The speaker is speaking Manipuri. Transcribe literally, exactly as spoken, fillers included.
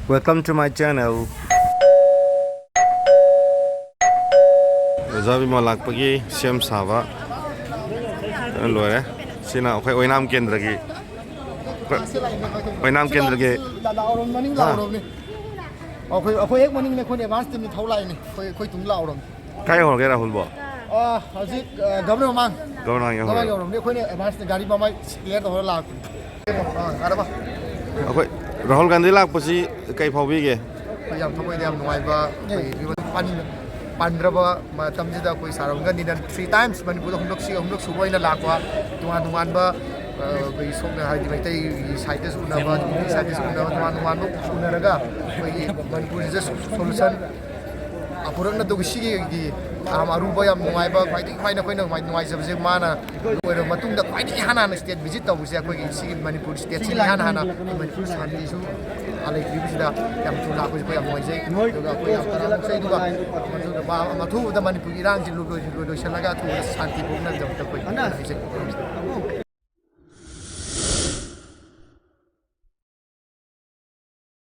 Welcome to my channel. ꯑꯣꯖꯥ ꯕꯤꯃꯣꯜ ꯂꯥꯛꯄꯒꯤ ꯁꯦꯝ ꯁꯥꯕ ꯂꯣꯏꯔꯦ꯫ ꯁꯤꯅ ꯑꯩꯈꯣꯏ ꯑꯣꯏꯅꯥꯝ ꯀꯦꯟꯗ꯭ꯔꯒꯤ, ꯑꯣꯏꯅꯥꯝ ꯀꯦꯟꯗ꯭ꯔꯒꯤ꯫ ꯂꯥꯛꯑꯣꯔꯝ ꯃꯅꯤꯡ ꯍꯥ? ꯂꯥꯛꯑꯣꯔꯝꯅꯤ꯫ ꯑꯩꯈꯣꯏ, ꯑꯩꯈꯣꯏ ꯍꯦꯛ ꯃꯅꯤꯡꯅꯦ, ꯑꯩꯈꯣꯏꯅ ꯑꯦꯗꯚꯥꯟꯁ ꯇꯤꯝꯅ ꯊꯧ ꯂꯥꯛꯏꯅꯦ꯫ ꯑꯩꯈꯣꯏ, ꯑꯩꯈꯣꯏ ꯇꯨꯡ ꯂꯥꯛꯑꯣꯔꯝꯅꯤ꯫ ꯀꯥꯏ ꯌꯧꯔꯒꯦ ꯔꯥꯍꯨꯜꯕꯣ? ꯑꯥ, ꯍꯧꯖꯤꯛ, ꯑ, ꯒꯕꯔꯅꯔ ꯃꯃꯥꯡ꯫ ꯒꯕꯔꯅꯔ ꯃꯃꯥꯡ ꯌꯧꯔꯦ꯫ ꯒꯕꯔꯅꯔ ꯌꯧꯔꯝꯅꯤ꯫ ꯑꯩꯈꯣꯏꯅ ꯑꯦꯗꯚꯥꯟꯁꯇ ꯒꯥꯔꯤ ꯃꯃꯥꯏ ꯀ꯭ꯂꯤꯌꯥꯔ ꯇꯧꯔ ꯂꯥꯛꯄꯅꯤ꯫ ꯑꯥ, ꯌꯥꯔꯕ? ꯑꯩꯈꯣꯏ ꯔꯥꯍꯨꯜ ꯒꯥꯟꯙꯤ ꯂꯥꯛꯄꯁꯤ ꯀꯩ ꯐꯥꯎꯕꯤꯒꯦ? ꯑꯩꯈꯣꯏ ꯌꯥꯝ ꯊꯃꯣꯏꯗ ꯌꯥꯝ ꯅꯨꯡꯉꯥꯏꯕ, ꯑꯩꯈꯣꯏ ꯄꯥꯟ-, ꯄꯥꯟꯗ꯭ꯔꯕ ꯃꯇꯝꯁꯤꯗ ꯑꯩꯈꯣꯏ ꯁꯥꯔ ꯔꯥꯍꯨꯜ ꯒꯥꯟꯙꯤꯅ three times ꯃꯅꯤꯄꯨꯔꯗ ꯑꯍꯨꯝꯂꯛ ꯁꯤ-, ꯑꯍꯨꯝꯂꯛ ꯁꯨꯕ ꯑꯣꯏꯅ ꯂꯥꯛꯄ, ꯇꯣꯉꯥꯟ ꯇꯣꯉꯥꯟꯕ, ꯑ, ꯑꯩꯈꯣꯏꯒꯤ ꯁꯣꯝꯅ ꯍꯥꯏꯗꯤ ꯃꯩꯇꯩꯒꯤ ꯁꯥꯏꯠꯇꯁꯨ ꯎꯅꯕ, ꯅꯨꯄꯤ ꯁꯥꯏꯠꯇꯁꯨ ꯎꯅꯕ, ꯇꯣꯉꯥꯟ ꯇꯣꯉꯥꯟꯕ ꯎꯅꯔꯒ ꯑꯩꯈꯣꯏꯒꯤ ꯃꯅꯤꯄꯨꯔꯁꯤꯗ ꯁꯣ-, ꯁꯣꯂꯨꯁꯟ ꯄꯨꯔꯛꯅꯗꯧꯒꯤ ꯁꯤꯒꯤ ꯌꯥꯝ ꯑꯔꯨꯕ, ꯌꯥꯝ ꯅꯨꯡꯉꯥꯏꯕ, ꯈ꯭ꯋꯥꯏꯗꯒꯤ ꯈ꯭ꯋꯥꯏꯅ ꯑꯩꯈꯣꯏꯅ ꯅꯨꯡꯉꯥꯏ-, ꯅꯨꯡꯉꯥꯏꯖꯕꯁꯦ ꯃꯥꯅ ꯂꯣꯏꯔꯕ ꯃꯇꯨꯡꯗ ꯈ꯭ꯋꯥꯏꯗꯒꯤ ꯏꯍꯥꯟ ꯍꯥꯟꯅ ꯁ꯭ꯇꯦꯠ ꯚꯤꯖꯤꯠ ꯇꯧꯕꯁꯦ ꯑꯩꯈꯣꯏꯒꯤ ꯁꯤꯒꯤ ꯃꯅꯤꯄꯨꯔ ꯁ꯭ꯇꯦꯠꯁꯤꯅ ꯏꯍꯥꯟ ꯍꯥꯟꯅ ꯃꯅꯤꯄꯨꯔ ꯁꯥꯟꯇꯤꯁꯨ ꯂꯩꯇ꯭ꯔꯤꯕꯁꯤꯗ ꯌꯥꯝ ꯊꯨꯅ ꯂꯥꯛꯄꯁꯦ ꯑꯩꯈꯣꯏ ꯌꯥꯝ ꯅꯨꯡꯉꯥꯏꯖꯩ꯫ ꯑꯗꯨꯒ ꯑꯩꯈꯣꯏ ꯌꯥꯝ ꯍꯔꯥꯎꯖꯩ꯫ ꯑꯗꯨꯒ ꯑꯗꯨꯒ ꯑꯊꯨꯕꯗ ꯃꯅꯤꯄꯨꯔꯒꯤ ꯏꯔꯥꯡꯁꯤ ꯂꯣꯏ-, ꯂꯣꯏ-, ꯂꯣꯏꯁꯤꯜꯂꯒ ꯑꯊꯨꯕꯗ ꯁꯥꯟꯇꯤ ꯄꯨꯔꯛꯅꯕꯒꯤꯗꯃꯛꯇ ꯑꯩꯈꯣꯏ ꯍꯥꯏꯖꯩ꯫